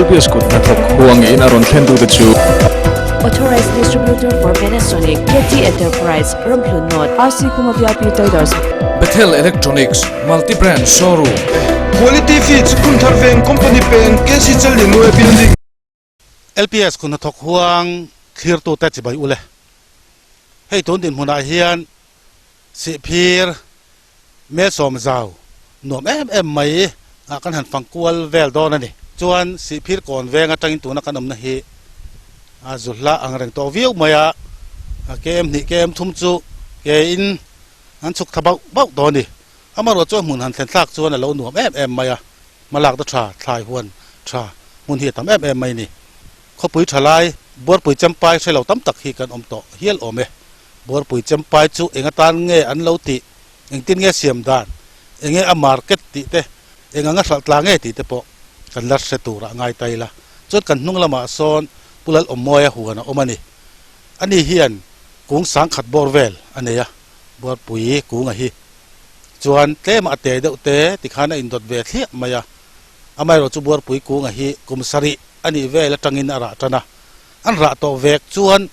LPS kut hnathawk huangin a rawn thlen tute chu. Authorized Distributor for Panasonic, KT Enterprise, Ramhlun North, RC Khuma VIP Traders. Bethel Electronics, Multi Brand Showroom. Quality Feeds, Khunthar Veng Company peng, KC Challianue Building. LPS kut hnathawk huang thlirtute chibai ule. Hei tun dinhmunah hian Sihphir Melsawm zau nuam em em mai ah kan han fang kual vel dawn a ni. Chuan Sihphir kawn veng atangin tuna kan awmna hi a zu hla ang reng tawh viau mai a, KM hnih KM thum chu ke in an chhuk thla bauh bauh dawn a ni. Amaherawhchu chuan hmun han thlen thlak chuan a lo nuam em em mai a, hmalak te tha, thlai huan tha hmun hi a tam em em mai a ni. Khawpui tha lai, Buarpui Champai hre lo tam tak hi kan awm tawh hial awm e. Buarpui Champai chu eng atan nge an lo tih, engtin nge siam dan, enge a market tih te, eng anga hralh tla nge tih te pawh kan la hre turah ngai ta ila. Chuan kan hnung lamah sawn Pu Lalawmawia huan a awm a ni. Ani hian kung sangkhat bawr vel a nei a, Buarpui kunga hi chuan tlema a te deuh te tikhan a indawt ve thliah mai a. Amaherawh chu Buarpui kunga hi kum sarih a nih vel atangin a rah tan a. An rah tawh vek chuan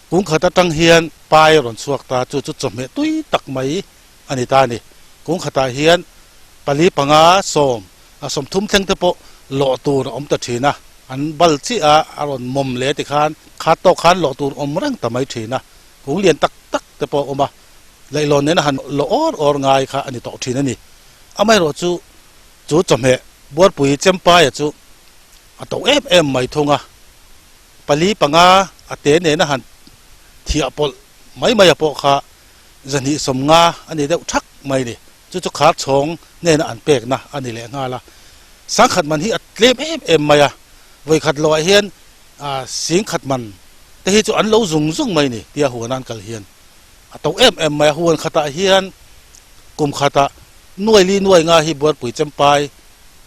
Kung khat atang hian pai a rawn chhuak ta, chu chu chawhmeh tui tak mai a ni ta a ni. Kung khatah hian pali panga sawm a sawmthum thleng te pawh lawh tur a awm ta thin a, an bal chiah a, a rawn mawm leh tikhan khat tawk khan lawh tur awm reng ta mai thin a, kung lian tak tak te pawh a awm a, leihlawn nena han lawh awr awr ngai kha a ni tawh thin a ni. Amaherawh chu chu chawhmeh buarpui chempaia chu a to em em mai thung a. Pali panga a te nena han thiah pawlh mai mai a pawh kha zahnih sawmnga a ni deuh thak mai ni. Chu chu khar chhawng hnena an pekna a ni leh nghal a. Sangkhat man hi a tlem em em mai a, vawikhat loah hian singkhat man te hi chu an lo zung zung mai ni tia huan an kal hian a to em em mai a. Huan khatah hian kum khatah nuai li nuai nga hi buarpui chempai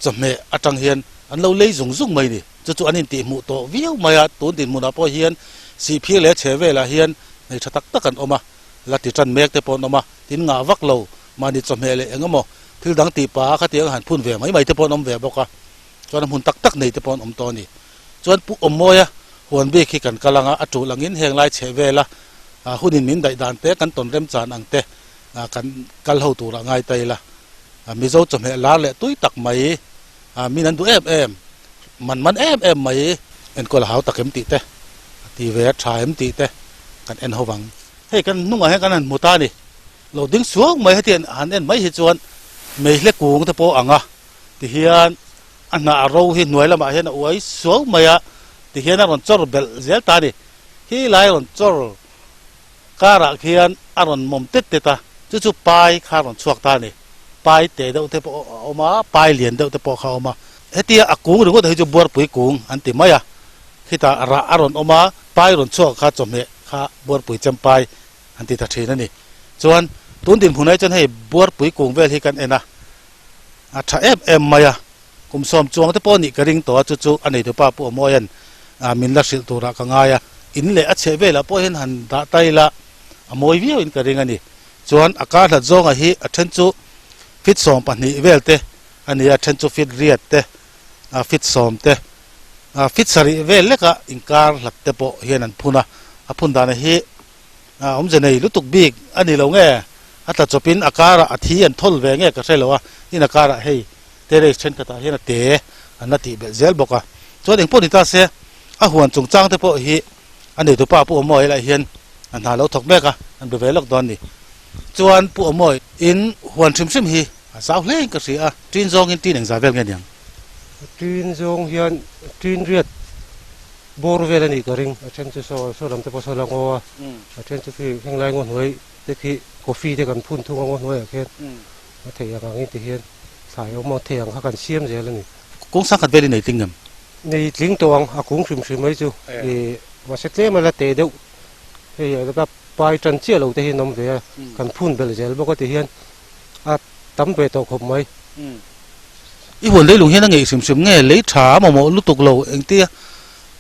chawhmeh atang hian an lo lei zung zung mai ni. Chu chu an intihhmuh tawh viau mai a, tun dinhmunah pawh hian Sihphir leh chhe velah hian nei tha tak tak an awm a, la ti tan mek te pawh an awm a, tin ngah vak lo mahni chawhmeh leh eng emaw thil dang tih pah khatiang han phun ve mai mai te pawh an awm ve bawk a, chuan a hmun tak tak nei te pawh an awm tawh a ni. Chuan Pu Awmawia huan bik hi kan kal ang a, a tul angin heng lai chhe vela hunin min daih dan te kan tawn remchan ang te kan kal ho turah ngai ta ila, Mizo chawhmeh lar leh tui tak mai min an duh em em, man man em em mai. Enkawl a hau tak em tih te, a ti ve a tha em tih te kan en ho vang. Hei kan hnungah hian kan han hmu ta a ni. Lo ding suau mai heti han en mai hi chuan meihle kung te pawh ang a, tihian a hnah a ro hi hnuai lamah hian a uai suau mai a, tihian a rawn chawr belh zel ta a ni. Khi lai rawn chawr karah khian a rawn mawm tet tet a, chu chu pai kha a rawn chhuak ta a ni. Pai te deuh te pawh a awm a, pai lian deuh te pawh kha a awm a. Hetia a kung ringawt hi chu buarpui kung an ti mai a, khitah rah a rawn awm a, pai rawn chhuak kha chawhmeh kha buarpui chempai an ti ta thin a ni. Chuan tun dinhmun ah chuan hei buarpui kung vel hi kan en a, a tha em em mai a, kum sawm chuang te pawh nih ka ring tawh a, chu chu a neitupa Pu Amoia'n min la hrilh turah ka ngai a, in leh a chheh velah pawh hian han dah ta ila a mawi viau in ka ring a ni. Chuan a kar hlat zawnga hi a then chu fit 12 vel te a ni a, then chu fit riat te, fit 10 te, fit 7 vel leka inkar hlat te pawh hian an phun a. A phun dana hi awmze nei lutuk bik a ni lo nge, a tla chawpin a karah a thi an thawl ve nge ka hre lo a, tin a karah hei terrace thenkhatah hian a te an la tih belh zel bawk a. Chuan engpawh ni ta se a huan chungchang te pawh hi a neitupa Pu Awmawi lah hian a hna lo thawk mek a, an be ve lawk dawn a ni. Chuan Pu Awmawi in huan hrim hrim hi a zau hle in ka hria a, ṭin zawngin ṭin engzah vel nge niang? Ṭin zawng hian ṭin riat bawr vel a nih ka ring, a ṭhen chu saw saw lam te pawh saw la ngaw a, a ṭhen chu khi henglai ngaw hnuai te khi coffee te kan phun thung a ngaw hnuaiah khian a theih ang angin ti hian thlai awm a thei ang kha kan siam zel a ni. Kawng sangkhat vel i nei tling em? Nei tling tawh ang, a kung hrim hrim mai chu i mahse tlem a la teh deuh hei a ka pai tan chiah lo te hi an awm ve a, kan phun belh zel bawk a ti hian a tam ve tawh khawp mai. I huan leilung hian a ngeih hrim hrim nge lei tha a mamawh lutuk lo engtia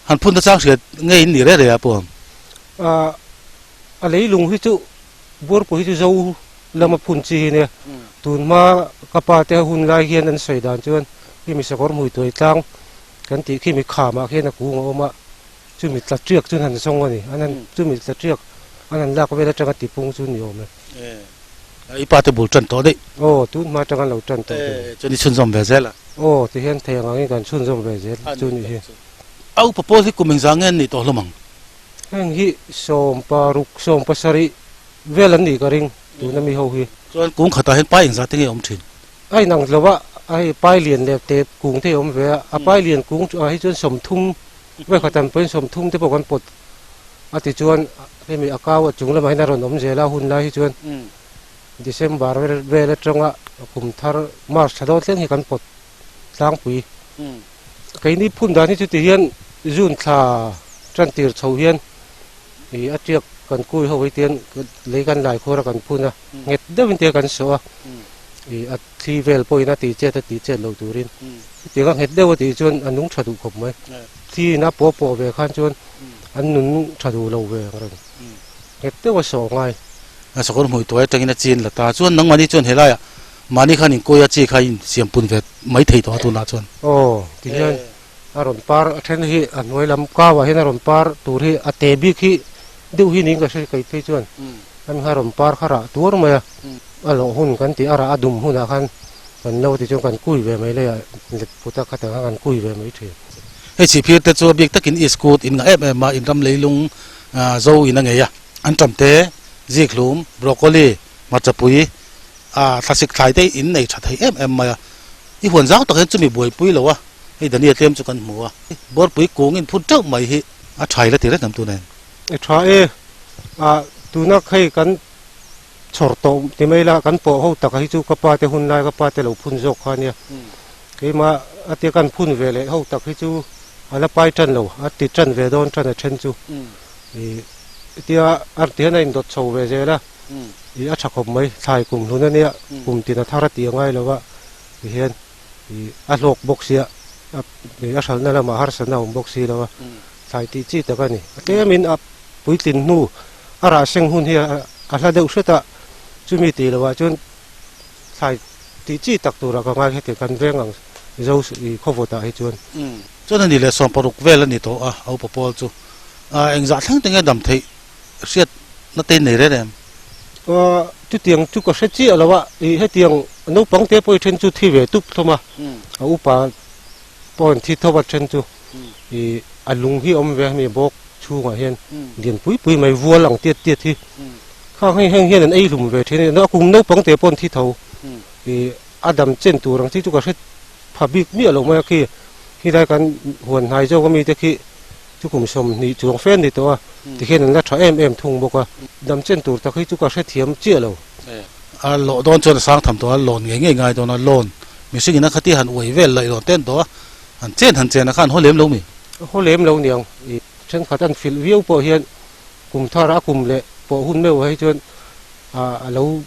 han phun ta chang hriat nge in nih reh reh a pawh ang? A leilung hi chu buarpui hi chu zo lama phun chi hi nia, tunhma ka pa te hun lai hian an sawi dan chuan hi mi sakawr hmui tuai tlang. Kan tih khi mi khamah khian a kung a awm a, chumi tla tiak chuan han zawng a ni. An han chumi tla tiak an han lak vel atanga tipung chu ni awm e. I pa te bul tan tawh daih. Aw, tun hma atanga an lo tan tawh daih. Chuan i chhunzawm ve zel a? Aw, tihian thei ang angin kan chhunzawm ve zel chu ni hi. A upa pawl hi kum engzah nge an nih tawh hlawm ang? Heng hi 16, 17 vel an nih ka ring tuna mi ho hi. Chuan kung khatah hian pai engzah te nge awm thin? A inang lo a, hei pai lian leh te kung te awm ve a, a pai lian kung ah hi chuan 30 vawi khat an pawhin 30 te pawh kan pawt a ti chuan hemi a kau a chung lamah hian a rawn awm zel a, a hun lai hi chuan December vel atanga kum thar March thla dawn thleng hi kan pawt tlangpui. Keini phun dan hi chuti hian June thla tan tir chho hian ih a tiak kan kui ho hi tian lei kan lai khuar a kan phun a, nghet deuhin te kan sawh a, ih a thli vel pawhin a tih chet a tih chet loh turin chutiang a nghet deuh a tih chuan a nung tha duh khawp mai. Thli in a pawh pawh ve khan chuan an nun tha duh lo ve ang reng, nghet deuh a sawh ngai. A sakawr hmui tuai atangin a chin la ta chuan nangmahni chuan helaiah Mahni khan inkawi a chi kha in siam pun ve mai thei tawh a tunah chuan. Aw, tihian a rawn par a then hi a hnuai lam kau ah hian a rawn par tur hi a te bik hi deuh hi niin ka hre kei phei chuan ami kha a rawn par kha rah tuar mai a, a lawh hun kan tih a rah a dum hunah khan kan lo ti chuan kan kui ve mai lei ah let put a khatah khan kan kui ve mai thin. Hei chhipphir te chu a bik takin Iskut in ngah em em a, in ram leilung zo in a ngei a, an ṭam te, zikhlum, broccoli, hmarchapui, A thlasik thlai te in nei tha thei em em mai a, i huan zau tak hian chumi buaipui lo a, hei Dania tlem chu kan hmu a, Bawrpui kung in phun teuh mai hi a tha ila ti reng em tu nen? I tha e, a tuna hei kan chhawr tawh ti mai la, kan pawh ho taka hi chu ka pa te hun lai ka pa te lo phun zawk kha ania, keimah a tia kan phun ve leh ho tak hi chu a la pai tan lo, a ti tan ve dawn tan a then chu i tia a tihian a indawt chho ve zel a. I a tha khawp mai, thlai kum hlun a nia, kum tin a thar a tih a ngai lo a, ti hian i a hlawk bawk sia, i a hralhna lamah harsatna a awm bawk si lo a, thlai tih chi tak a ni. A tlemin a puitlin hnu a rah seng hun hi a hla deuh hret a, chumi tih loh ah chuan thlai tih chi tak turah ka ngai heti kan veng ang zo i khawvawt ah hi chuan. Chuan a ni leh 16 vel a ni tawh a, a upa pawl chu engzah thleng te nge dam theih hriat na te nei reng em? Aw, chutiang chu ka hre chiah lo a, ih hetiang naupang te pawh hi then chu thi ve tup hlawm a, a upa pawh an thi tho a then chu ih a lung hi a awm ve a hemi bawk chhungah hian lian pui pui mai vual ang tiat tiat hi khang hei heng hian an ei hlum ve thin a, a kum naupang te pawh an thi tho ih a dam chen tur ang chi chu ka hre pha bik miah lo mai a khi khilai kan huan hnai zawk ami te khi. Chu kum 20 chuang fe a ni tawh a, tikhian an la tha em em thung bawk a. Dam chen tur tak hi chu ka hrethiam chiah lo. A lawh dawn chuan a sang tham tawh a, lawn ngei ngei ngai dawn a, lawn mihring in a khati han uai vel laih lawn te an tawh a, han chen han chen a khan haw lem lo mi? Haw lem lo niang, i thenkhat an filh viau pawh hian kum thar a kum leh pawh hun meuh ah hi chuan a lo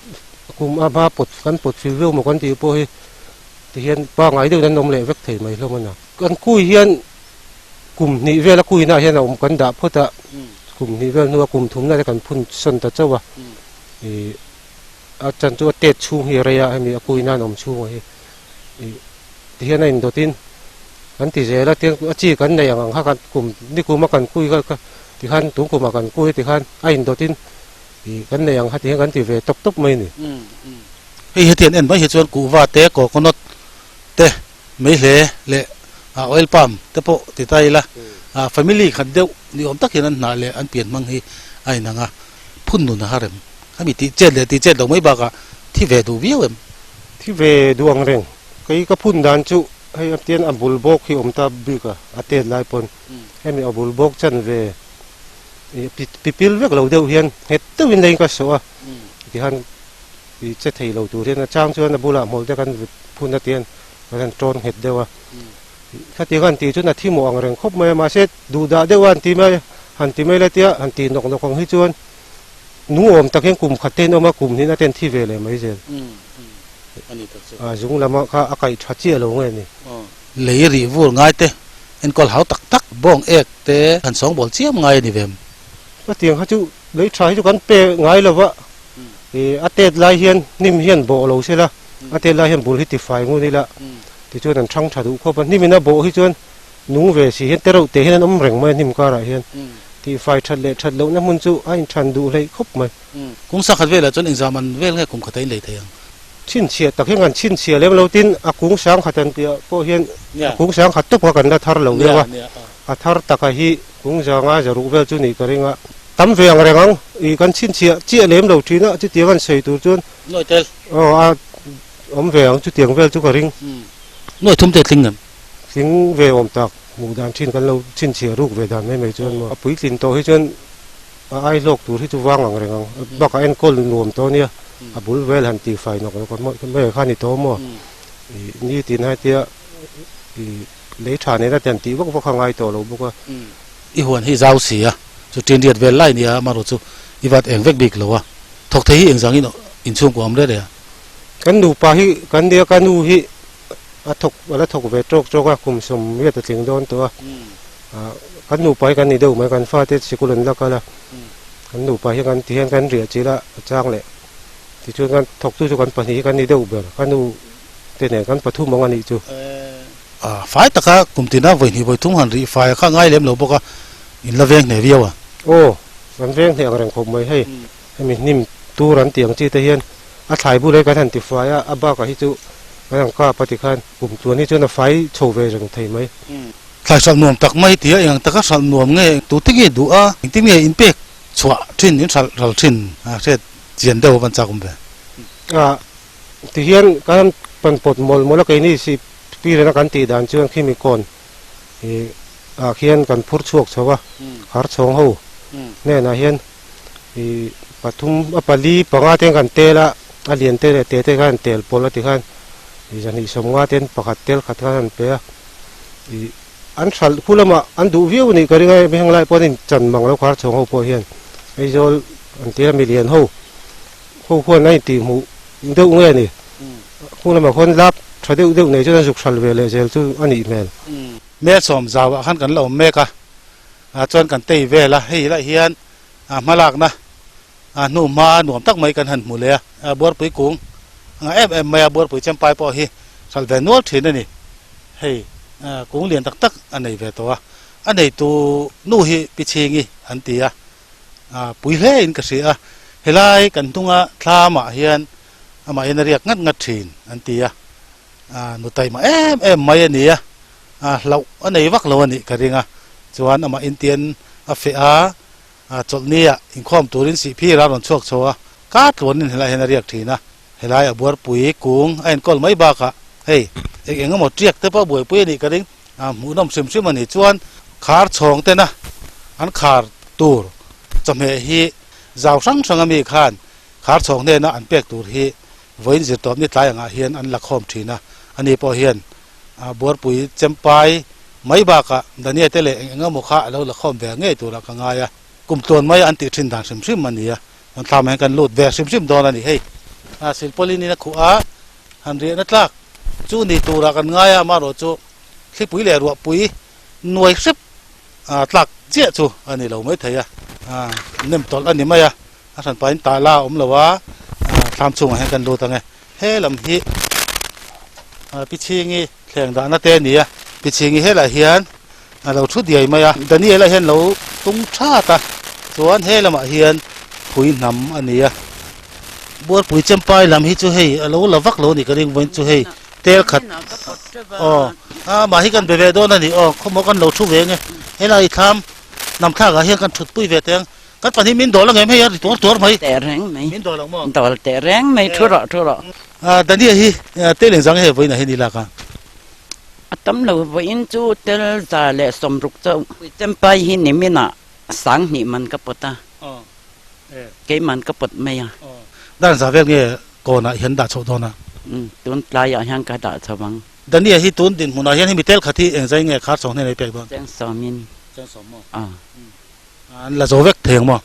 kum a hma pawt kan pawt fil viau maw kan tih pawh hi tihian pangngai deuhin an awm leh vek thei mai hlawm a na. Kan kui hian Kum hnih vel a kuinah hian a awm kan dah phawt a, kum hnih vel hnua kum thumna te kan phun sawn ta chauh a, ih a chan chu a tet chhung hi a rei a, hemi a kuina an awm chhung a hi ih tihian a indawtin kan ti zel a, tin a chi kan nei ang ang kha kan kum nikum a kan kui kha tikhan tun kumah kan kui tikhan a indawtin ih kan nei ang kha tihian kan ti ve tawp tawp mai a ni. Hei hetiang en mai hi chuan kuhva te coconut te Meihle leh oil palm te pawh ti ta ila, family khat deuh ni awm tak hian an hnah leh an pian hmang hi a inang a, phun nun a har em? Khami tih chet leh tih chet lo mai bakah thi ve duh viau em? Thi ve duh ang reng. Kei ka phun dan chu hei a tian a bul bawk hi awm ta bik a, a tet lai pawn hemi a bul bawk chan ve pipil vek lo deuh hian nghet deuhin leiin ka sawh a, tihian I che thei lo tur hian a chang chuan a bulah hmawlh te kan phun a tian kan han tawn nghet deuh a. Khatiang han tih chuan a thi mawh ang reng khawp mai a, mahse duhdah deuh a han ti mai han ti mai la tia han tih nawk nawk ang hi chuan nungawm tak hian kum khat te in awm a, kum hnih na te an thi ve leh mai zel. A zung lama kha a kaih tha chiah lo nge ni. Lei rih vur ngai te, enkawl hau tak tak, bawng ek te han sawngbawl chiam ngai a ni ve em? Khatiang kha chu Lei tha hi chu kan pe ngai lo va, ih a tet lai hian hnim hian bawh lo se la, a tet lai hian bul hi tifai ngun ila tichuan an thang tha duh khawp a, hnimin a bawh hi chuan Nung ve si hian tereuh te hian an awm reng mai a hnim karah hian tihfai that leh that lohna hmun chu a inthan duh hleih khawp mai. Kum sakhat velah chuan engzah man vel nge kum khat a inlei thei ang? Chhinchhiah tak hian kan chhinchhiah lem lo tin a kung sang khat an tih ah pawh hian a kung sang khat tawp kha kan la thar lo deuh a, a thar taka hi kung zanga zaruk vel chu nih ka ring a, tam ve ang reng ang ih kan chhinchhiah chiah lem lo thin a chutiang an sawi tur chuan Nuai tel. Aw a awm ve ang chutiang vel chu ka ring. Nuai thum te tling em? Tling ve awm tak hmuh dan thin kan lo chhinchhiah ruk ve dan mai mai chuan maw a puitlin tawh hi chuan a ai hlawk tur hi chu vang ang reng ang bakah enkawl nuam tawh ania a bul vel han tihfai nawk nawk a mai kha a ni tawh maw ih ni tin hetia ih lei tha nena te han tih vak vak kha a ngai tawh lo bawk a. I huan hi zau si a chu tin riat vel lai nia amarawh chu i vat eng vek bik lo a thawk thei hi engzangin inchhungkua awm rere a. Kan nupa hi kan nia ka nu hi A thawk a la thawk ve tawk tawk a, kum 80 a tling dawn tawh a. Kan nupa hi kan ni deuh mai, kan fate sikul an la kal a. Kan nupa hi kan ti hian kan riah chilh a, a chang leh. Tichuan kan thawktu chu kan pahnih hi kan ni deuh ber, ka nu te nen kan pathum ang a nih chu. A fai taka kum tina vawi hnih vawi thum han rih fai a kha ngai lem lo bawk a, in la veng hneh viau a. Aw, kan veng hneh ang reng khawp mai hei, hemi hnim tur an tih ang chi te hian A thlai bul hi kan han tifai a, a bakah hi chu kan han kap a tikhan kum tluan hi chuan a fai chho ve reng thei mai. Thlai hralh nuam tak mai tia eng ang taka hralh nuam nge tute nge duh a, engtin nge in pek chhuah thin, in hralh ral thin a hriat chian deuh a van chak awm ve. A tihian kan pan pawt mawlh mawlh a keini si pi rena kan tih dan chuan khimi kawn ih ah khian kan phur chhuak chho a, khar chhawng ho hnenah hian Ih pathum a pali panga te kan tel a, a lian te leh te te khan an tel pawlh a tikhan ih zahnih sawmnga ten pakhat tel khat khan an pe a, ih an hralh khu lamah an duh viau a nih ka ring a hemi heng lai pawh an inchan mang lo khar chhawng ho pawh hian Aizawl an tia milian ho ho khuan a intih hmuh deuh nge ni khu lamah khuan lap tha deuh deuh nei chuan an zuk hralh ve leh zel chu a nih hmel. Mel sawm zauah khan kan la awm mek a, ah chuan kan tei vel a, hei lah hian ah hmalakna ah hnu hma nuam tak mai kan han hmu leh a, ah buarpui kung a em em mai a, buarpui chempai pawh hi hralh ve nual thin a ni, hei ah kung lian tak tak a nei ve tawh a, a neitu nu hi Pichhingi an ti a, ah pui hle in ka hria a, helai kan hnunga thlamah hian amahin a riak ngat ngat thin an ti a, ah nu taima em em mai a ni a. A hlauh a nei vak lo a nih ka ring a, chuan amah intian a feh a, a chawlhni ah inkhawm turin sihphir a rawn chhuak chho a, ka tluanin helai hian a riak thin a, helai a buarpui kung a enkawl mai bakah hei eng eng emaw tiak te pawh buaipui a nih ka ring, a hmuhnawm hrim hrim a ni, chuan khar chhawng tena an khar tur chawhmeh hi zau hrang hrang ami khan khar chhawng hnena an pek tur hi vawiin zirtawpni tlai angah hian an la khawm thin a, ani pawh hian A buarpui chempai mai bakah Dania te leh eng eng emaw kha a lo la khawm ve ngei turah ka ngai a, kum tluan mai an tih thin dan hrim hrim a ni a, kan thlam ah hian kan lut ve hrim hrim dawn a ni. Hei a silpawlin in a khuh a, han riahna tlak chu ni turah kan ngai a, amaherawh chu thlipui leh ruahpui nuai hrep tlak chiah chu a ni lo maithei a, nem tawlh a ni mai a, a hran pahin tala a awm lo a, thlam chhungah hian kan lut ang e. He lam hi Pichhingi thleng dahna te a ni a, Pichhingi helaiah hian a lo thu diai mai a, Daniel-a hian lo tung that a, chuan he lamah hian phui hnam a ni a, Buarpui Chempai lam hi chu hei a lo la vak lo a ni ka ring vawiin chu hei tel khat aw a mah hi kan be ve dawn a ni aw khawmaw kan lo thu ve ang e, helai thlam hnam thlakah hian kan thutpui ve teh ang. Kan pahnih min dawl ang em hei a ri tuar tuar mai. Teh reng mai. Min dawl ang maw? Dawl teh reng mai, thu rawh, thu rawh. Dania hi tel engzang nge vawiin ah hian i lak a? A tam lo, vawiin chu tel za leh sawmruk chauh. Puichempai hi niminah sanghnih man ka pawt a, keiman ka pawt mai a. Dan za vel nge kawnah hian dah chhoh dawn a? Tun tlaiah hian ka dah chho ang. Dania hi tun dinhmunah hian hemi tel khat hi engzai nge khar chho hnenah i pek dawn? Cheng sawmin. Cheng sawm maw? An la zo vek thei ang maw?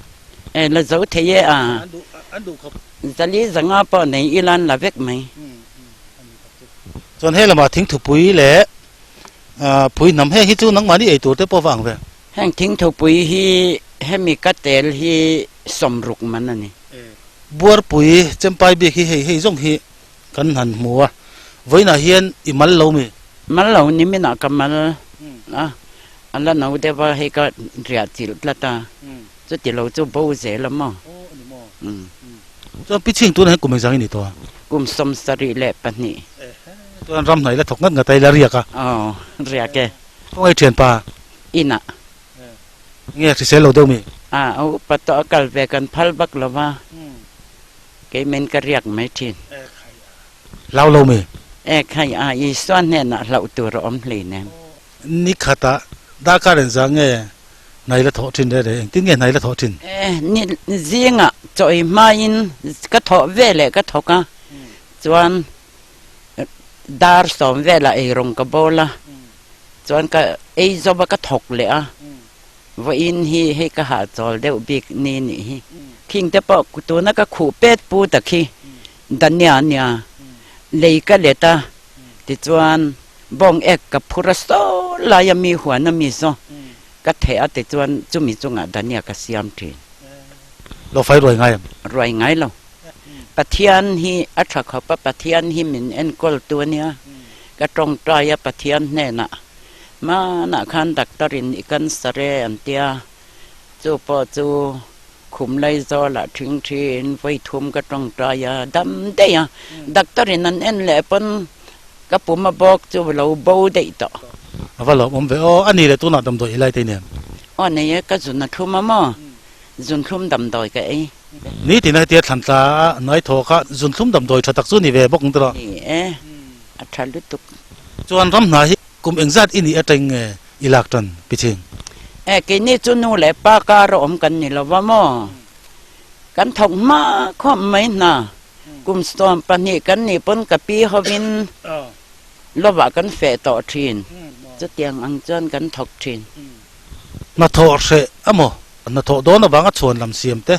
E, la zo thei e a. An duh, an duh khawp. Zali zanga pawh nei ila an la vek mai. Chuan he lamah thingthupui leh phui hnam heng hi chu nangmahni ei tur te pawh va ang ve. Heng thingthupui hi hemi ka tel hi sawmruk man a ni. Buarpui Chempai bik hi hei hei zawng hi kan han hmu a, vawiinah hian i mal lo mi? Mal lo, niminah ka mal. a, a la no deuh a, hei ka riah chilh tlat a, chuti lo chu bo zel a maw? Umm. Chuan pi chhing tunah hian kum engzang i ni tawh a? Kum 72. Chuan ram hnaih la thawk ngat ngat a, i la riak a? Aw, riak e. Khawngaih thianpa? Inah. Nge hrisel lo deuh mi? A, a upa tawh a kal ve kan phal vak lo va, keimen ka riak mai thin. Hlau lo mi? E khai a, Isua hnenah hlauh tur a awm hleinem. Ni khatah darkar engzah nge hnai la thawh thin rere? Engtin nge hnai la thawh thin? E, ni zingah chawi hmain ka thawh veleh ka thawk a, chuan dar sawm velah eirawng ka bawl a, Chuan ka ei zawp a ka thawk leh a, vawiin hi hei ka hahchawl deuh bik ni nih hi. Khing te pawh tuna ka khuh pet pu ta khi Dania a nia, lei ka let a, tichuan bawng ek ka phur a saw lai a mi huan a mi saw ka theh a tichuan chumi chungah Dania ka siam thin. Lo fai ruai ngai em? Ruai ngai lo. Pathian hi a tha khawp a, Pathian hi min enkawl tu a nia. Ka tawngtai a Pathian hnenah, Hmanah khan doctor in i cancer e an tia, chu pawh chu khum lai zawlah thing thin vawi thum ka tawngtai a, dam daih a, doctor in an en leh pawn ka pum a bawk chu lo bo daih tawh. A va lawmawm ve aw, a ni leh tunah damdawi i lai te nen. Aw nei e, ka zun a thlum a maw? Zunthlum damdawi ka ei. Ni tina hetia thlan tla a hnuai thaw kha zunthlum damdawi tha tak chu ni ve bawk ang tawh. Ni e, a tha lutuk. Chuan ram hna hi kum engzat i nih atang nge i lak tan piching? E, keini chu nu leh pa kar a awm kan ni lo va maw? Kan thawk hma khawp mai hna. Kum 12 kan nih pawn ka pi hovin lovah kan feh tawh thin. Chutiang ang chuan kan thawk thin. Hnathawh hreh a maw? Hnathawh dawn avanga chhuan lam siam te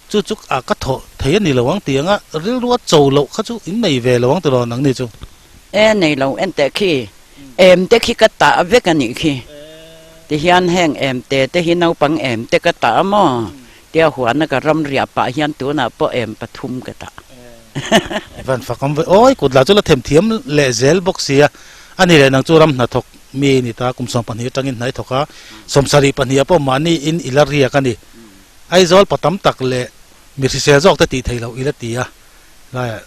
chu chu a ka thawh thei a ni lo ang tih anga rilru a cho loh kha chu in nei ve lo ang tiraw nangni chu? E nei lo en teh khi, em te khi ka tah vek a nih khi. Tihian heng em te te hi naupang em te ka tah a maw? Tia huana ka ram riah pah hian tunah pawh em pathum ka tah. Van fak awm ve awi kut lah chu la themthiam leh zel bawk sia a ni leh nang chu ram hnathawk Mi ni ta kum 12 atangin hnai thawk a, 72 ah pawh mahni in i la riak a ni. Aizawl pa tam tak leh mi hrisel zawk te tih theih loh i la ti a, laiah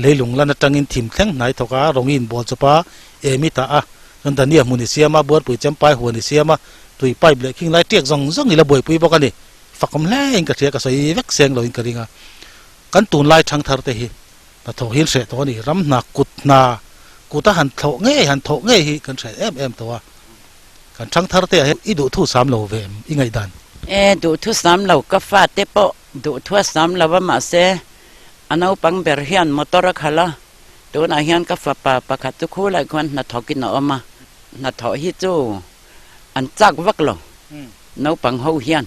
leilung lan atangin thim thleng hnai thawk a, rawngi in bawl chawp a, emi tah a, chuan Dania hmun i siam a, Buarpui Champai huan i siam a, tui pipe leh khing lai tiak zawng zawng i la buaipui bawk a ni. Fakawm hle in ka hria, ka sawi vek seng lo in ka ring a. Kan tunlai thangthar te hi Hnathawh hi an hreh tawh a ni. Ram hna kut hna kuta han thlawh ngei han thawh ngei hi kan hreh em em tawh a. Kan thang thar te ah hian i duhthu sam lo ve em i ngaihdan? E, duhthu sam lo, ka fate pawh duhthua sam lo a mahse a naupang ber hian motor a khalh a, tunah hian ka fapa pakhat chu khulai khuan hnathawkin a awm a, hnathawh hi chu an chak vak lo naupang ho hian.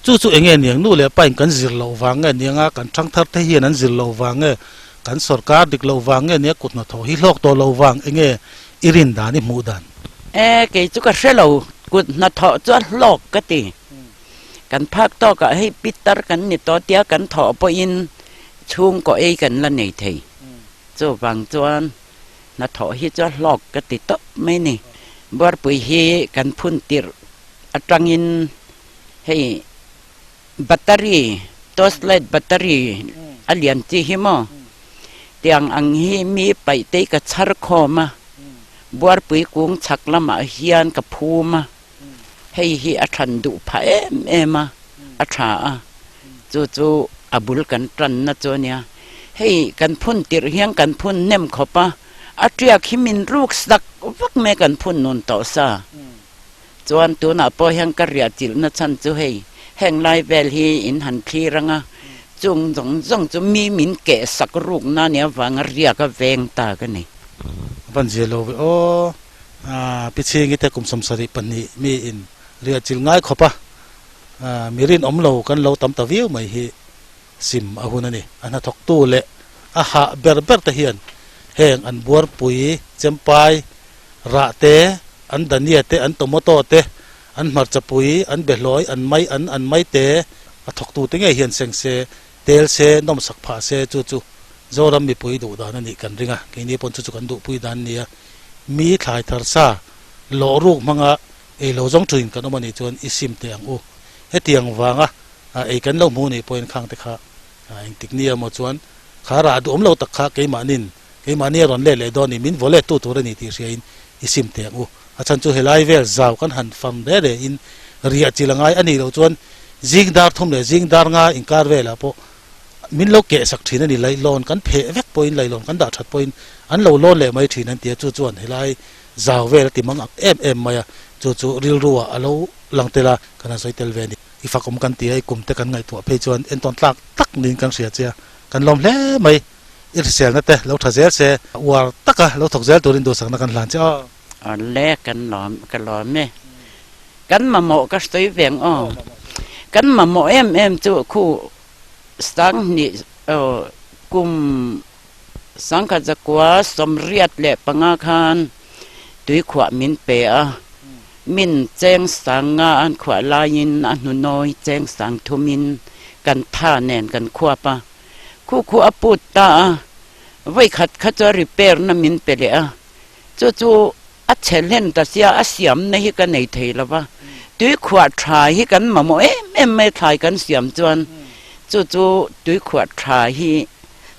Chu chu enge niang nu leh pain kan zir loh vang nge niang a, kan thangthar te hian an zir loh vang nge, kan sorkar dik loh vang nge nia kut hnathawh hi hlawk tawh loh vang enge i rin dan i hmuh dan? E, kei chu ka hre lo, kut hnathawh chu a hlawk ka ti. Kan phak tawkah hei pitar kan ni tawh tia kan thawh pawhin chhungkaw ei kan la nei thei. Chuvang chuan Hnathawh hi chu a hlawk ka ti tawp mai ni. Buarpui hi kan phun tirh atangin hei battery, torchlight battery a lian chi hi maw tiang ang hi mi paih te hi ka chhar khawm a, buarpui kung chhak lamah hian ka phum a, hei hi a than duh phah em em a, a tha a, chu chu a bul kan tanna chu a nia. Hei kan phun tirh hian kan phun hnem khawp a, a tiak hi min ruk sak vak mai kan phun nun tawh sa. Chuan tunah pawh hian ka riah chilhna chhan chu hei heng lai vel hi in han thlir ang a, chung zawng zawng chu mi min keh sak rukna nia avanga riak a veng ta ka ni. A van zia lo ve aw, Pi Chhingi te kum 72 mi in riah chilh ngai khawp a, mi rinawm lo kan lo tam ta viau mai hi. Sim a hun a ni. A hnathawktu leh a hah ber ber te hian heng an buarpui, chempai, rah te, an dania te, an tomato te, an hmarchapui, an behlawi, an mai an, an mai te a thawktu te ngei hian seng se, tel se, nawmsak phah se chu chu Zoram mipui duh dan a nih kan ring a, keini pawn chu chu kan duhpui dan a ni a. Mi thlai thar sa. Lawh ruk hmanga ei lo zawng thuin kan awm a nih chuan i sim teh ang u. Hetiang vanga ei kan lo hmu nih pawhin khang te kha engtik ni emaw chuan kha rah duhawm lo tak kha keimahnin keimahni a rawn let leh dawn ni min vaw let tu tur a ni tih hriain i sim teh ang u. A chhan chu helai vel zau kan han fam re re in riah chil a ngai a nih loh chuan zing dar thum leh zing dar nga inkar velah pawh min lo keh sak thin a ni. Laihlawn kan pheh vek pawhin laihlawn kan dah that pawhin an lo lawn leh mai thin an ti a, chu chuan helai zau vel a ti mang ak em em mai a, chu chu rilru ah a lo lang tel a, kan han sawi tel ve a ni. I fakawm kan ti a, i kum te kan ngaihtuah phei chuan entawn tlak tak niin kan hria che a, kan lawm hle mai. I hriselna te lo tha zel se, uar taka lo thawk zel turin duhsakna kan hlan che aw. Awle kan lawm ka lawm e. Kan mamawh ka sawi ve ang aw. Kan mamawh em em chu khu sanghnih aw kum sangkhat zakua sawmriat leh panga khan tuikhuah min pe a, min cheng sang nga an khuah laiin a hnunawi cheng sang thumin kan tha nen kan khuap a. Khu khu a put ta a, vawikhat kha chu a repair na min pe leh a, chu chu a chhe hlen ta sia a siam na hi ka nei thei lo va, tuikhuah tha hi kan mamawh em em mai thlai kan siam chuan chu chu tuikhuah tha hi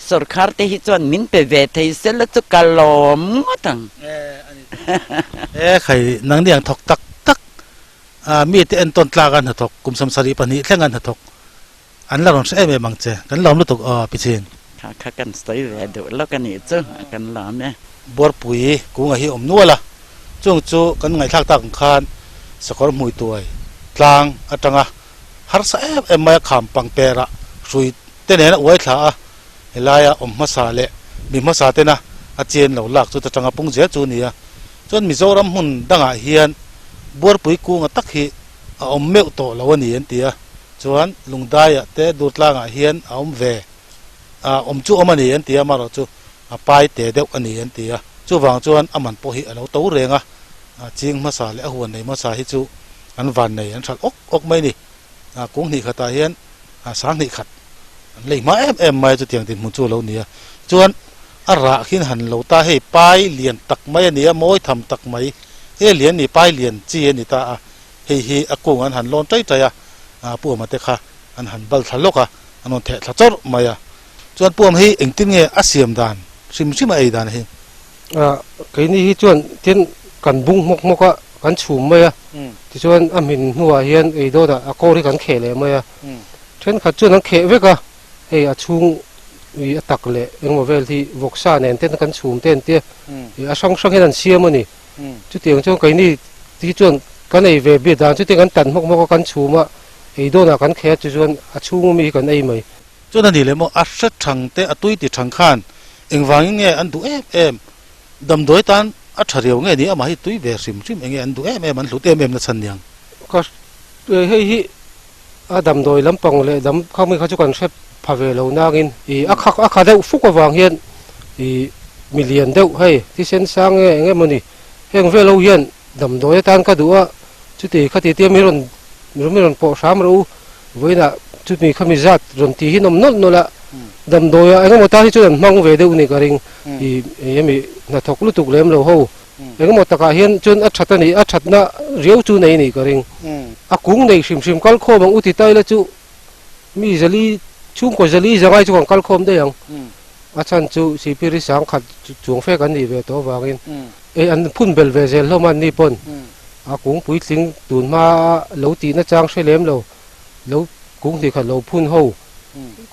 sorkar te hi chuan min pe ve thei se la chu ka lawm ngawt ang. E khai nangni ang thawk tak tak mite entawn tlak a hnathawk kum 72 thleng a hnathawk An la rawn hre em em ang che. Kan lawm lutuk aw Pichin. Kha kha kan sawi ve duh lawk a nih chu kan lawm e. Buarpui kunga hi awm nual a, chung chu kan ngaihthlak tak ang khan sakawr hmui tuai tlang atanga harsa em em mai a kham pang perah hrui te nena uai thla a, helaia awm hmasa leh mi hmasa tena a chen lo lak chu ta tanga pung zel chu a ni a. Chuan Mizoram hmun dangah hian Buarpui kunga tak hi a awm meuh tawh lo a ni an ti a. Chuan Lungdaiah te Durtlangah hian a awm ve a, awm chu awm a ni an ti a, amaherawh chu a pai te deuh a ni an ti a. Chuvang chuan a man pawh hi a lo to reng a, ching hmasa leh a huan nei hmasa hi chu an van nei an hralh awk awk mai a ni. Kung hnih khatah hian sang hnih khat an lei hma em em mai a, chutiang dinhmun chu a lo ni a. Chuan a rah khin han lo ta hei pai lian tak mai a ni a, mawi tham tak mai he lian ni pai lian chi a ni ta a. Hei hi a kung an han lawn ṭai ṭai a, Puama te kha an han bal thla lawk a, an rawn theh thla chawrh mai a. Chuan Puama hi engtin nge a siam dan hrim hrim a ei dan hi? Keini hi chuan tin kan bung hmawk hmawk a, kan chhum mai a, tichuan a hmin hnuah hian ei dawnah a kawr hi kan kheh leh mai a. Thenkhat chuan an kheh vek a, hei a chhung i a tak leh engemaw vel hi vawksa nen ten kan chhum te an tia, a hrang hrang hian an siam a ni. Chutiang chuan keini hi chuan kan ei ve bia dan chutiang kan tan hmawk hmawk a kan chhum a, ei dawnah kan kheh a chu chuan a chhung ami hi kan ei mai. Chuan a ni leh maw a hre thang te a tui ti thang khan engvangin nge an duh em em damdawi tan a tha riau nge ni amah hi tui ve hrim hrim enge an duh em em an hlut em em na chhan niang. Ka hei hi a damdawi lampang leh dam khami kha chu kan hre pha ve lo nangin ih a khak a kha deuh fuk avang hian ih mi lian deuh hei thisen sang nge eng emaw ni heng vel ho hian damdawi atan ka duh a chuti khati tia mi rawn mi rawn pawh hram rawh u vawiinah chumi khami zat rawn tih hi an awm nawlh nawlh a damdawi ah eng emaw tan hi chuan an hmang ve deuh ni ka ring ih hemi hnathawk lutuk lem lo ho. Engemaw takah hian chuan a that a ni, a thatna riau chu nei a nih ka ring. A kung nei hrim hrim kal khawm ang u ti ta ila chu mi zali chhungkaw zali zangai chu kan kal khawm daih ang. A chhan chu Sipiri sangkhat chuang fe kan nih ve tawh avangin ei an phun bel ve zel hlawm a ni pawn a kung puitling tun hma lo tihna chang hre lem lo. Lo kung hnih khat lo phun ho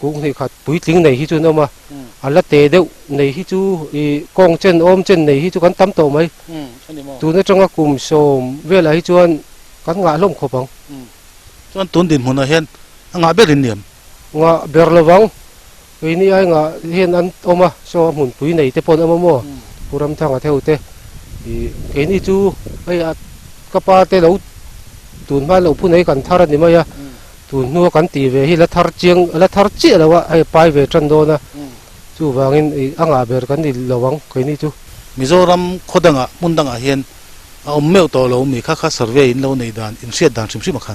kung hnih khat puitling nei hi chu an awm a, a la te deuh nei hi chu ih kawng chen awm chen nei hi chu kan tam tawh mai. Tun atanga kum sawm velah hi chuan kan ngah hlawm khawp ang. Chuan tun dinhmunah hian a ngah ber in niam? Ngah ber lovang. Keini ai ngah hian an awm a, saw a hmunpui nei te pawh an awm a maw? Pu Ramthanga theu te ih keini chu hei a ka pa te lo tun hma lo phun ei kan thar a ni mai a, tun hnua kan tih ve hi la thar chiang la thar chiah lo a, hei a pai ve tan dawn a, chuvangin ih a ngah ber kan ni lo ang keini chu. Mizoram khaw dangah hmun dangah hian a awm meuh tawh lo mi kha kha survey in lo nei dan in hriat dan hrim hrim a kha.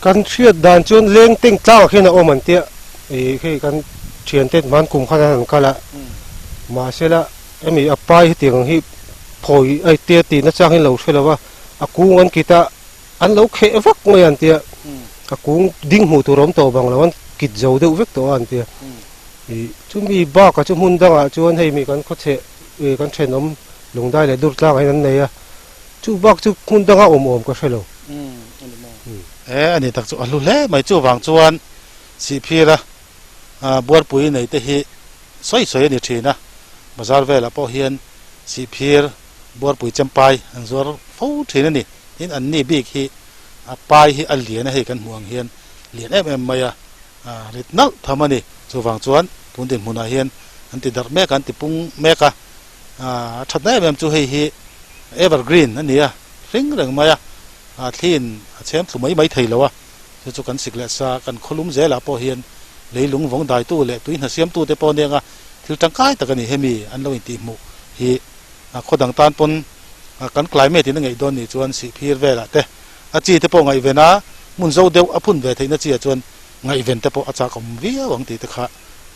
Kan hriat dan chuan leng teng tlangah khian a awm an tia ih hei kan thiante hman kum khan an kal a mahsela hemi a pai hetiang ang hi Phawi ai tia tih nachang hi lo hre lo a, a kung an kit a, an lo kheh vak mai an tia, a kung ding hmuh tur a awm tawh bang lo, an kit zo deuh vek tawh a an tia. Ih chumi bakah chu hmun dangah chuan hei mi kan khawchheh ih kan thenawm lungdai leh dur tlangah hian an nei a, chu bak chu hmun danga awm awm ka hre lo. E a ni tak chu a hlu hle mai chuvang chuan Sihphira buarpui nei te hi sawi sawi a ni thin a, bazar velah pawh hian Sihphir buarpui chempai an zuar fo thin a ni. Tin, an ni bik hi a pai hi a lian a hei kan hmuh ang hian lian em em mai a, rit nalh tham a ni. Chuvang chuan tun dinhmunah hian an ti darh mek a, an ti pung mek a, a thatna em em chu hei hi evergreen a ni a, hring reng mai a, thliin a chhem thlu mai mai thei lo a. Chu chu kan sik leh sa, kan khawlum zelah pawh hian leilung vawng daitu leh tui hna siamtute pawh nia nga thil tangkai tak a ni. Hemi an lo intihhmuh hi khaw dang tan pawn kan climate in a ngeih dawn nih chuan sihphir velah te a chi te pawh ngaihven a, hmun zo deuh a phun ve theihna chi ah chuan ngaihven te pawh a chak awm viau ang tih te kha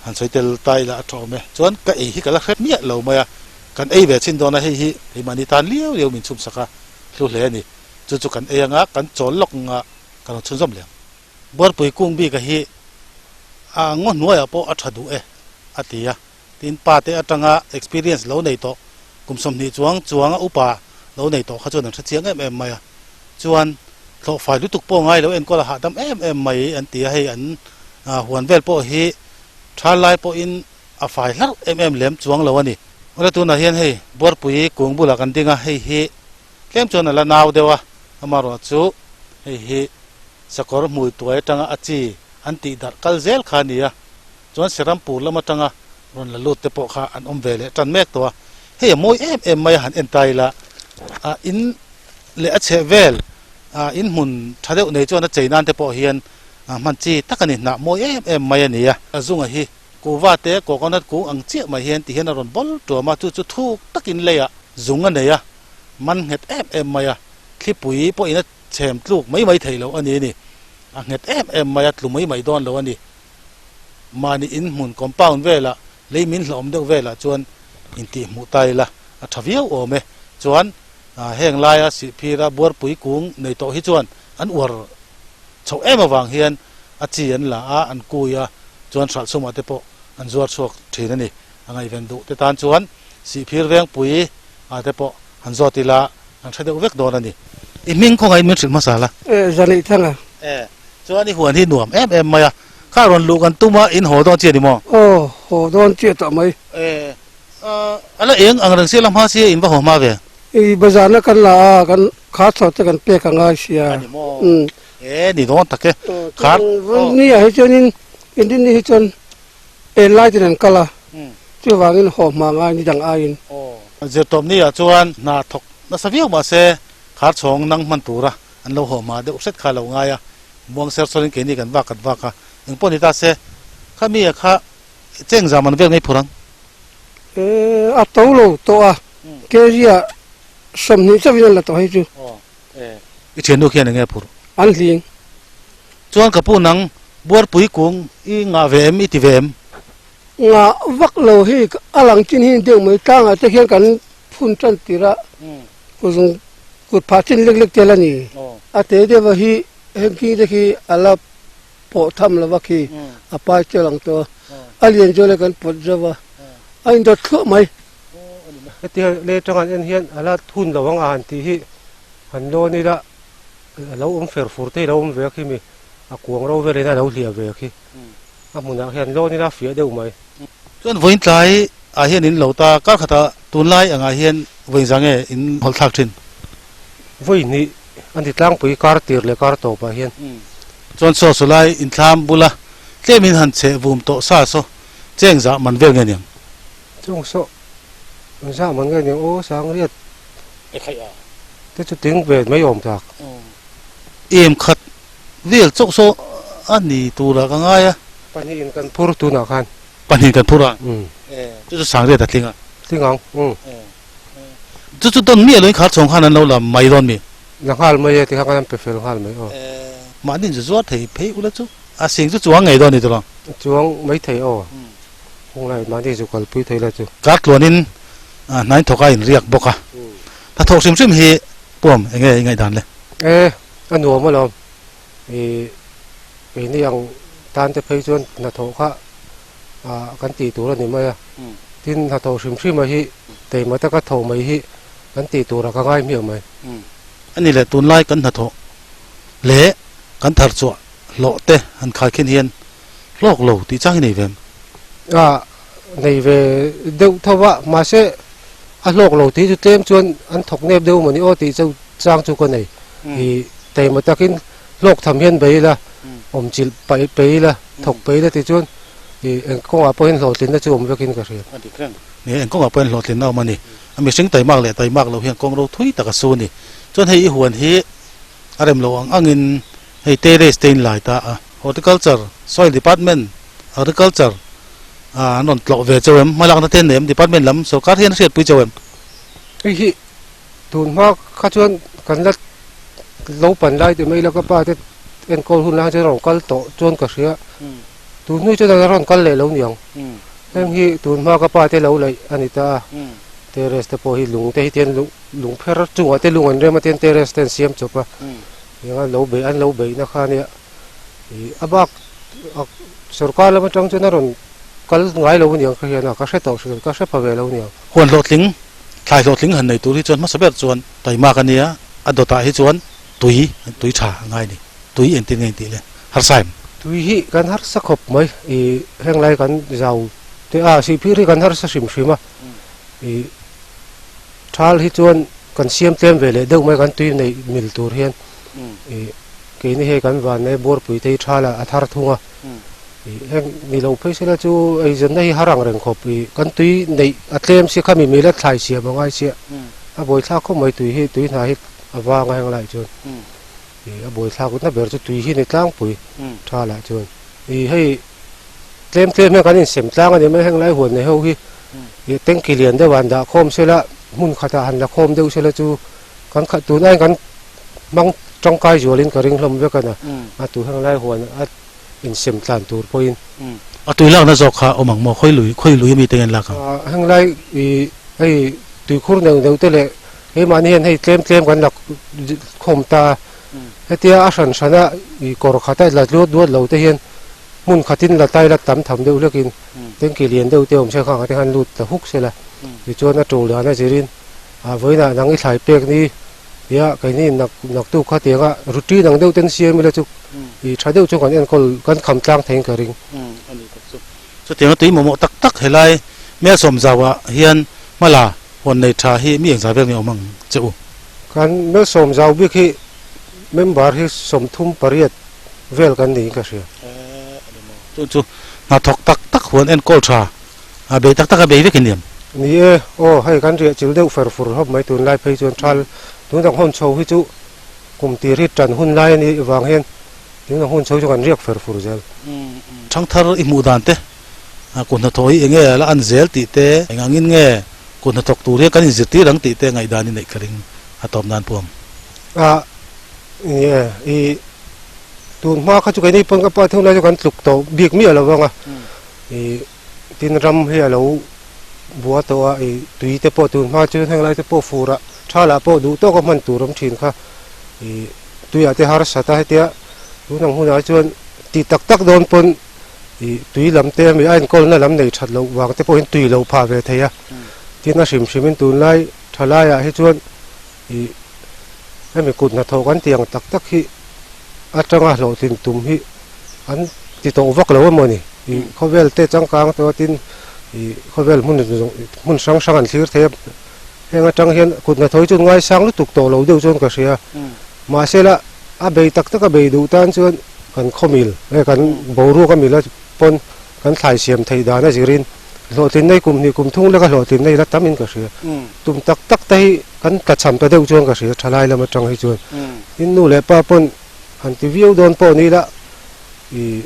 han sawi tel ta ila a tha awm e. Chuan ka ei hi ka la hre miah lo mai a, kan ei ve chhin dawn a, hei hi keimahni tan liau liau min chhum sak a hlu hle a ni. Chu chu kan ei anga kan chawl lawk anga Ka lo chhunzawm leh ang. Buarpui kung bika hi a ngaw hnuaiah pawh a tha duh e, a ti a. Tin, pa te atanga experience lo nei tawh, kum 20 chuang chuanga upa lo nei tawh kha chuan an hre chiang em em mai a. Chuan, thlawh fai lutuk pawh ngai lo enkawl a hahdam em em mai an ti a, hei an huan vel pawh hi tha lai pawhin a fai hlarh em em lem chuang lo a ni. Awle tunah hian hei Buarpui kung bulah kan ding a, hei hi Tlem chuan a la nau deuh a, amaherawh chu hei hi sakawr hmui tuai atanga a chi an tih darh kal zel kha a ni a, chuan Serampur lam atanga rawn la lut te pawh kha an awm ve leh tan mek tawh a, hei a mawi em em mai a han en ta ila, a in leh a chheh vel a in hmun tha deuh nei chuan a chei nan te pawh hian hman chi tak a ni, hnah mawi em em mai a ni a. A zunga hi kuhva te coconut kung ang chiah mai hian ti hian a rawn bawl tuam a, chu chu thuk takin leiah zung a nei a. Man nghet em em mai a, thlipui pawhin a chhem tluk mai mai thei lo a ni ni. A nghet em em mai a, tlu mai mai dawn lo a ni. Mahni in hmun compound velah, lei min hlawm deuh velah chuan intihhmuh ta ila a tha viau awm e. Chuan heng laia Sihphira buarpui kung nei tawh hi chuan an uar chhoh em avang hian a chi an la a, an kui a, chuan hralhsumah te pawh an zuar chhuak thin a ni. A ngaihven duh te tan chuan Sihphir vengpui a te pawh han zawt ila an hre deuh vek dawn a ni. I hming khawngaih in min hrilh hmasa la. E, Zanaih thang a. E, chuan i huan hi nuam em em mai a, kha rawn luh kan tum a, in haw dawn chiah ni maw? Aw, haw dawn chiah tawh mai. E, a la eng ang reng sia la hma sia in va haw hma ve? I bazarna kan la a, kan khar chho te kan pek a ngai sia. A ni maw? E, ni dawn tak e. Khar. Ni ah hi chuanin, inrinni hi chuan En lai ten an kal a, chuvangin haw hma ngai ni dang aiin. Zirtawpni ah chuan hna thawk nasa viau mah se khar chhawng nang hman tura an lo haw hma deuh hret kha a lo ngai a, muang ser sawrin keini kan vak kan vak a, engpawh ni ta se kha mi a kha cheng zam an vel ngei phur ang. E, a to lo tawh a, kg ah 20 chauhin an la tawh hei chu. I thiannu khian enge phurh? An hling. Chuan ka pu nang buarpui kung i ngah ve em i ti ve em? Ngah vak lo hi a lang chin hi deuh mai tlangah te khian kan phun tan tir a, kuzung kut phah chin lek lek tel a ni. A te deuh a hi heng king te khi a la pawh tham lo va khi a pai tel ang tawh a, a lian zawh leh kan pawt zauh a, a indawt thluah mai. Hetia lei atang an en hian a la thun lo ang a han tih hi han lawn ila a lo awm fer fur te hi a lo awm ve a khi mi a kuang ro velin a lo hliah ve a khi a hmunah hian lawn ila a fiah deuh mai. Chuan vawiin tlai ah hian in lo ta kar khatah tunlai angah hian vawiin za nge in hawlh thlak thin? Vawi hnih a ni tlangpui kar tir leh kar tawpah hian. Chuan saw sawlai inthlam bula tlemin han cheh vum tawh sa saw cheng zah man vel nge niang? Chung saw zah man nge niang aw Sangriat te chu ting ve mai awm tak. Em khat vel chauh saw a ni turah ka ngai a. Pahnihin kan phur tunah khan. Pahnihin kan phur a? Chu chu Sangriat a tling a. Tling ang, umm. Chu chu dawn miah loin khar chhawng khan an lo la mai dawn mi? La nghal mai e, tikhan khan an pe fel nghal mai aw. Mahni zu zuar thei phei ula chu a sing chu chuang ngei dawn ni tawh lo? Chuang mai thei aw. Khawnglai mahni zu kalpui thei la chu. Kar tluanin hnain thawk a inriak bawk a. Hnathawk hrim hrim hi puam eng nge i ngaihdan le? E, a nuam alawm. I keini ang tan te phei chuan hnathawh kha kan tih tur a ni mai a. Tin, hnathawh hrim hrim a hi keimah taka thawh mai hi kan tih turah ka ngai hmiah mai. A ni le, tunlai kan hnathawh leh kan thar chhuah hlawh te han khai khin hian hlawk lo tih chang hi nei ve em? A, nei ve deuh tho va, mahse a hlawk lo tih chu tlem chuan an thawk nep deuh mawni aw tih chu chang chu ka nei. I taima takin hlawk tham hian bei ila, awmchilh paih pe ila, thawk pe ila tih chuan i eng kawngah pawhin hlawhtlinna chu awm vekin ka hria. A dik reng. Ni, eng kawngah pawhin hlawhtlinna awm a ni. A mihring taimak leh taimak lo hian kawng ro thui tak a su a ni. Chuan hei i huan hi a rem lo ang angin hei terrace te in lai ta a. Horticulture, Soil Department, Agriculture an rawn tlawh ve chauh em? Hmalakna te an nei em? Department lam sorkar hian a hriatpui chauh em? Hei hi tun hma kha chuan kan la lo pan lai tih mai ila ka pa te enkawl hun lai chuan a rawn kal tawh chuan ka hria. Tun hnu chuan a rawn kal leh lo niang. Heng hi tun hma ka pa te lo laih a ni ta a. Terrace te pawh hi lung te hi tian lung pher chungah te lung an rem a tian terrace te an siam chawp a. Eng a lo beih an lo beihna kha nia. Ih a bak sorkar lam atang chuan a rawn kal ngai lo aniang ka hian a ka hre tawh hrilh ka hre pha ve lo aniang. Huan hlawhtling, thlai hlawhtling han nei tur hi chuan hmasa ber chuan taimak a nia, a dawtah hi chuan tui, tui tha a ngai a ni. Tui engtin nge intih le? Harsa em? Tui hi kan harsa khawp mai, ih henglai kan zau te a sihphir hi kan harsa hrim hrim a, ih thal hi chuan kan siam tlem ve leh deuh mai kan tui neih mil tur hian ih keini hei kan vanne buarpui te hi thal a thar thung a, ih heng ni lo phei sela chu eizawnna hi har ang reng khawp ih kan tui neih a tlem sia khami mila thlai siam a ngai sia a buaithlak khawp mai tui hi tui hna hi a vang a henglai chuan. Ih a buaithlak na ber chu tui hi ni tlangpui tha lah chuan ih hei tlem tlem hian kan insem tlang a ni mai heng lai huan nei ho hi ih tanky lian deuh ah an dah khawm sela hmun khatah han la khawm deuh sela chu kan khat tun aiin kan hmang tangkai zualin ka ring hlawm vek a na a tu heng lai huan a insem tlan tur pawhin. A tui lakna zawk kha awm ang maw khawi lui khawi lui ami te nge an lak ang? Heng lai ih hei tuikhur neuh neuh te leh Keimahni hian hei tlem tlem kan la khawm ta a, hetia a hran hrana i kawr khata la tluat duat lo te hian hmun khatin la tai la tam tham deuh hlekin tanky lian deuh te awm se khang ah te khan lut ta huk se la, tichuan a tul dan a zirin ah vawiinah nang i thlai pek ni tia keini nak naktuk kha tianga routine ang deuh ten siam ila chu i tha deuh chu kan enkawl kan kham tlang theiin ka ring. Chutianga tui mamawh tak tak helai Melsawmzau ah hian hmala Huan nei tha hi mi engzah vel nge awm ang che u? Kan Melsawm zau bik hi member hi 38 vel kan niin ka hria. Chu chu hnathawk tak tak huan enkawl tha a bei tak tak a bei vek i niam? Ni e, aw hei kan riah chil deuh fer fur hlawp mai tunlai phei chuan thal tun ang hun chho hi chu kum tir hi tan hun lai a nih vang hian tun ang hun chho chu kan riak fer fur zel. Thangthar i hmuh dan te Kut hnathawh hi enge la an zel tih te, eng angin nge kut hnathawk tur hian kan inzirtir ang tih te ngaihdan i neih ka ring a tawp nan puam. A ni e, i tun hma kha chu keini pawn ka pa thung lai chu kan tluk tawh bik miah lo vang a, i tin ram hi a lo bua tawh a, i tui te pawh tun hma chu heng lai te pawh fur ah tha lah pawh duh tawk a hman tur awm thin kha, i tuiah te harsat a hetia tun ang hunah chuan tih tak tak dawn pawn Ih tui lam te ami a enkawlna lam nei that loh vang te pawhin tui lo phah ve thei a, tin a hrim hrimin tunlai tha laiah hi chuan ih hemi kut hnathawh kan tih ang tak tak hi atanga hlawhtlin tum hi an ti tawh vak lo emaw ni, ih khawvel te changkang tawh a tin ih khawvel hmun hmun hrang hrang an thlir thei a, heng atang hian kut hnathawh hi chuan ngaisang lutuk tawh lo deuh chuan ka hria, mahsela a bei tak tak a bei duh tan chuan. Kan khawmil nge kan boruak a mila pawn kan thlai siam theih dan a zirin hlawhtlin nei kum hnih kum thung leka hlawhtlin nei la tam in ka hria. Tum tak tak te hi kan tlachham ta deuh chuan ka hria thalai lam atang hi chuan. Tin nu leh pa pawn han ti viau dawn pawh ni ila ih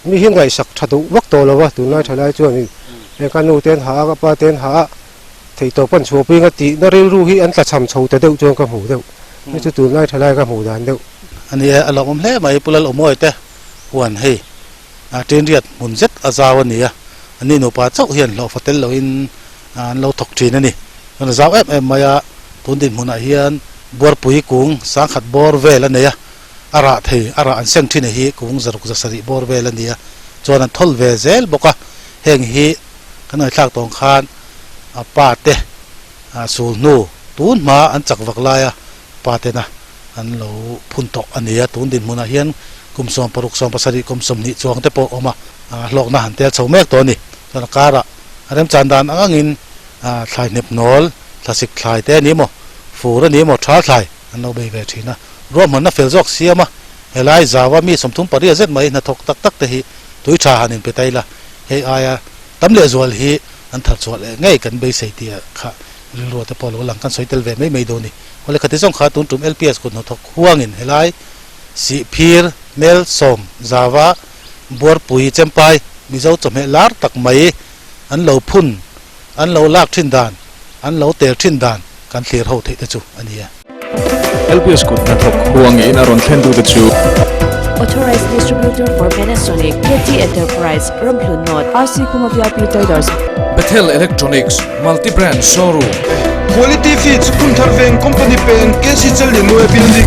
mi hi ngaihsak tha duh vak tawh lo va tunlai thalai chuan ih ka nu te an hah a ka pa te an hah a theihtawp an chhuahpui anga tihna rilru hi an tlachham chho ta deuh chuan ka hmuh deuh. Hei chu tunlai thalai ka hmuh dan deuh. A ni e, a lawmawm hle mai Pu Lalawmawi te huan hei a Ṭinriat hmun zet a zau a ni a, a ni nupa chauh hian hlawhfa tel loin an lo thawk ṭhin a ni. Chuan a zau em em mai a, Tun dinhmunah hian buarpui kung sangkhat bawr vel a nei a, a rah thei a rah an seng thin hi kung zaruk zasarih bawr vel a ni a, chuan an thawl ve zel bawk a, heng hi kan ngaihthlak tawng khan a pa te sul hnu tun hma an chak vak laia pa tena an lo phun tawh a ni a, tun dinhmunah hian kum 16 17 kum 20 chuang te pawh a awm a, hlawkna han tel chho mek tawh a ni, chuan a karah a remchan dan ang angin thlai hnep nawl, thlasik thlai te a ni maw, fur a ni maw, thal thlai an lo bei ve thin a, ruahmanna fel zawk siam a, helai zaua mi 38 zet mai hnathawk tak tak te hi tui tha han inpe ta ila, hei aia tam leh zual hi an thar chhuah leh ngei kan beisei tih kha rilru te pawh lo lang kan sawi tel ve mai mai dawn a ni. Awle khati zawng kha tun tum LPS kut hnathawk huangin helai Sihphir, Mel Sawm, Zaua, Buarpui, Chempai, Mizo chawhmeh lar tak mai an lo phun, an lo lak thin dan, an lo tel thin dan kan thlir ho theih te chu a ni e. LPS kut hnathawk huangin a rawn thlen tu te chu. Authorized Distributor for Panasonic, KT Enterprise, Ramhlun North, RC Kuma VIP Traders. Bethel Electronics, Multi Brand Showroom. Quality Feeds, Phunthar Veng Company Peng, KC Challiannuai Building.